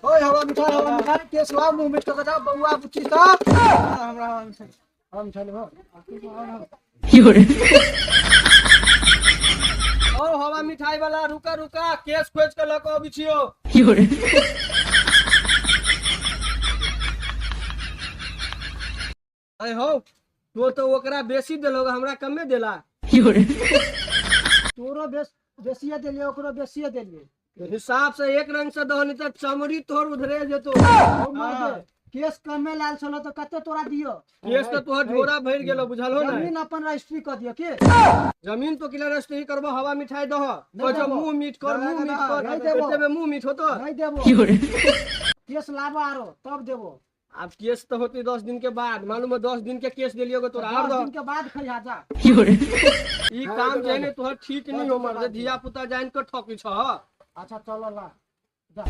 ओए हवा मिठाई, हवा मिठाई, केस लाओ, मुंह मीठ कऽ जाओ बउआ बुच्ची सब। हमरा हवा मिठाई, हवा मिठाई लेबो। ओ हवा मिठाई वाला, रुका रुका, केस खोज के लऽ कऽ अबै छियौ। अरे हो, तो तो ओकरा बेसी देलो, हमरा कमे देला। तोरो बेसिए देलियै, ओकरो बेसिए देलियै। हिसाब से एक रंग से दहो, नहीं तो चमड़ी तोहर उधरे जेतो। ओ मर दे, केस कमे लायल छलो तऽ कते तोरा दियो? केस तो तोहर झोरा भरि गेलो, बुझल हो ने? जमीन अपन रजिस्ट्री कऽ दियो के। जमीन तो किला रजिस्ट्री करबो, हवा मिठाई दहो। नहीं कहै छौ, देबो। मुंह मीठ कर, मुंह मीठ कर। नहीं देबो। एते में मुंह मीठ होतो? नहीं देबो, केस लाबो आरो तब देबो। आब केस तो होती 10 दिन के बाद, मालूम है? 10 दिन के केस देलियो तोरा आर 10 दिन के बाद खइहा जा। ई काम जे है ने तोहर ठीक नहीं हो मर्दे, धिया पुता जान के ठकी छह। अच्छा चलो ला जा।